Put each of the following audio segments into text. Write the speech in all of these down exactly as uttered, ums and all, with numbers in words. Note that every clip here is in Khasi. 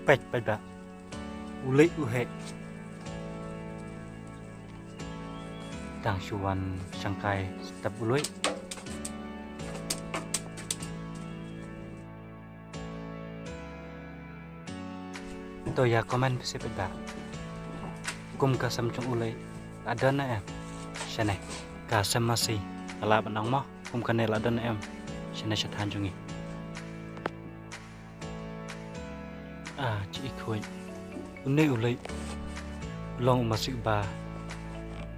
Peit, peit ba. U lei u heh. Dang shu wan shangkai step u lei. To ïa comment phi seh peit ba. Kum ka sem jong u lei la don ne em? Shane ka sem masi ka lah ban ong mo. Kum kane la don ne em shane sha thaiñ jong ngi? Ah, chi i khuid. Une u lei u long u masi uba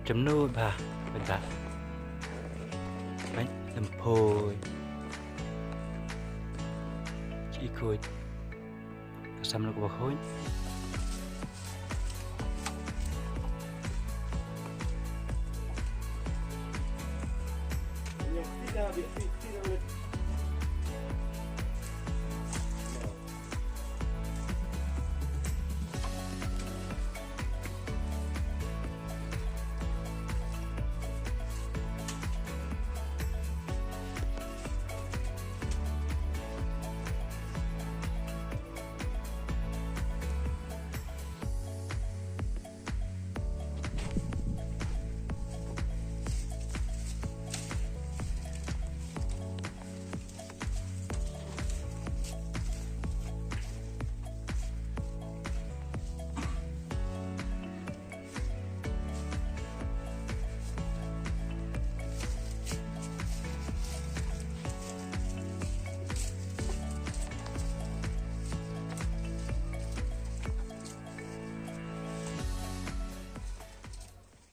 jemnu ba ba da. Peit, em phoi. Chi i khuid. Ka sem ruh kaba khuid.